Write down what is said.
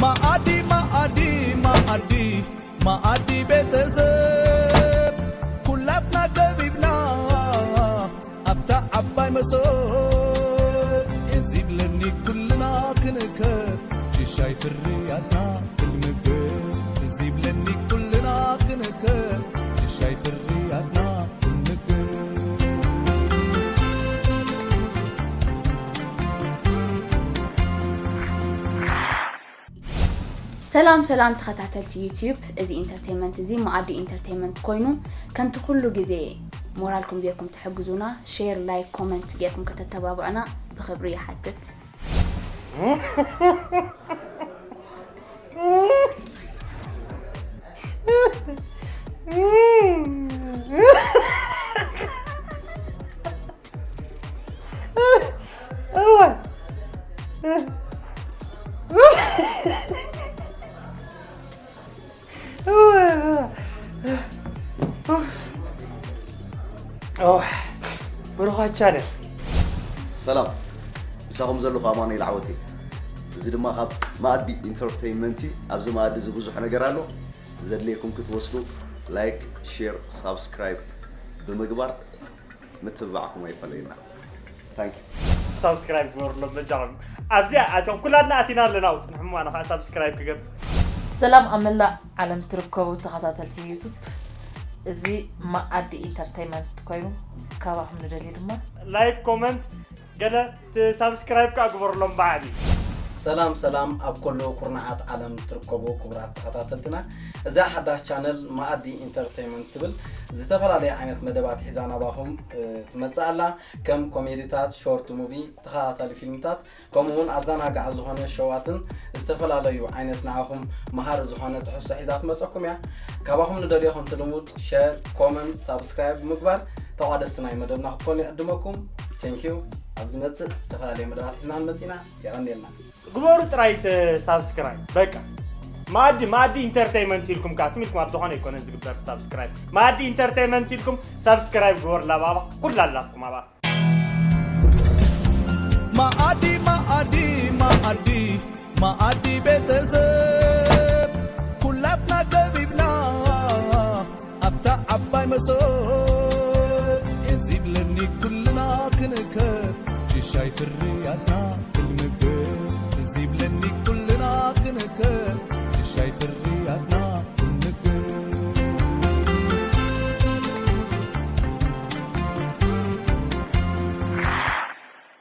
መኣዲ መኣዲ መኣዲ መኣዲ ቤተሰብ ኩላትና ከቢብና ኣብታ ዓባይ መሶብ እዚ ብለኒ ኩልና ክንእከብ ሽሻይ ፍርያትና ክንምገብ እዚ ብለኒ ኩልና ክንእከብ ሽሻይ ፍርያትና ክንምገብ። ሰላም ሰላም ተኸታተልቲ ዩቲዩብ፣ እዚ ኢንተርቴንመንት እዚ መኣዲ ኢንተርቴንመንት ኮይኑ፣ ከምቲ ኩሉ ግዜ ሞራልኩም ጌርኩም ትሕግዙና፣ ሼር፣ ላይክ፣ ኮመንት ጌርኩም ከተተባብዑና ብኽብሪ ይሓትት። ብሩኻት ቻነል። ሰላም፣ ምሳኹም ዘለኹ ኣማኑኤል ዓወት እየ። እዚ ድማ ካብ መኣዲ ኢንተርተይንመንት እዩ። ኣብዚ መኣዲ እዚ ብዙሕ ነገር ኣሎ። ዘድልየኩም ክትወስዱ ላይክ፣ ሼር፣ ሳብስክራይብ ብምግባር ምትብባዕኩም ኣይፈለየና። ታንክ ዩ። ሳብስክራይብ ግበሩሎም በጃኹም። ኣብዚኣ ኣቶም ኩላትና ኣቲና ኣለና። ኣው ፅንሑ እሞ ኣነ ከዓ ሳብስክራይብ ክገብር። ሰላም ኣብ መላእ ዓለም ትርከቡ ተኸታተልቲ ዩቱብ፣ እዚ መኣዲ ኢንተርተይመንት ኮይኑ ካባኹም ንደልዮ ድማ ላይክ፣ ኮመንት፣ ገለ ሳብስክራይብ ከዓ ግበሩሎም ብዓቢ። ሰላም ሰላም ኣብ ኩሉ ኩርናዓት ዓለም ትርከቡ ክቡራት ተኸታተልትና፣ እዛ ሓዳሽ ቻነል መኣዲ ኢንተርቴይመንት ትብል ዝተፈላለየ ዓይነት መደባት ሒዛ ናባኹም እ፣ ትመጽእ ኣላ። ከም ኮሜዲታት፣ ሾርት ሙቪ፣ ተኸታታሊ ፊልምታት፣ ከምኡ እውን ኣዘናጋዒ ዝኾነ ሸዋትን ዝተፈላለዩ ዓይነት ንዓኹም መሃሪ ዝኾነ ትሕዝቶ ሒዛ ትመጸኩም እያ። ካባኹም ንደልዮ ከምቲ ልሙድ ሸር፣ ኮመንት፣ ሳብስክራይብ ብምግባር ተቋደስቲ ናይ መደብና ክትኮኑ ይዕድመኩም። ቴንኪዩ። ኣብ ዝመጽእ ዝተፈላለየ መደባት ሒዝና ክንመጽእ ኢና። የቐንየልና። ግበሩ ጥራይ እቲ ሳብስክራይብ በቃ። መኣዲ መኣዲ ኢንተርተይመንት ኢልኩም ከዓ ትም ኢልኩም ኣብ ዝኾነ ኣይኮነን ዝግበር እቲ ሳብስክራይብ። መኣዲ ኢንተርተይመንት ኢልኩም ሳብስክራይብ ግበሩ ላባባ ኩላ ኣላትኩም ኣባ። መኣዲ መኣዲ መኣዲ መኣዲ ቤተሰብ ኩላትና ከቢብና ኣብታ ዓባይ መሶብ እዚ ብለኒ ኩልና ክንእከብ ሽሻይ ፍርያትና ክንምገብ እዚ ብለኒ ኩልና ክንእከብ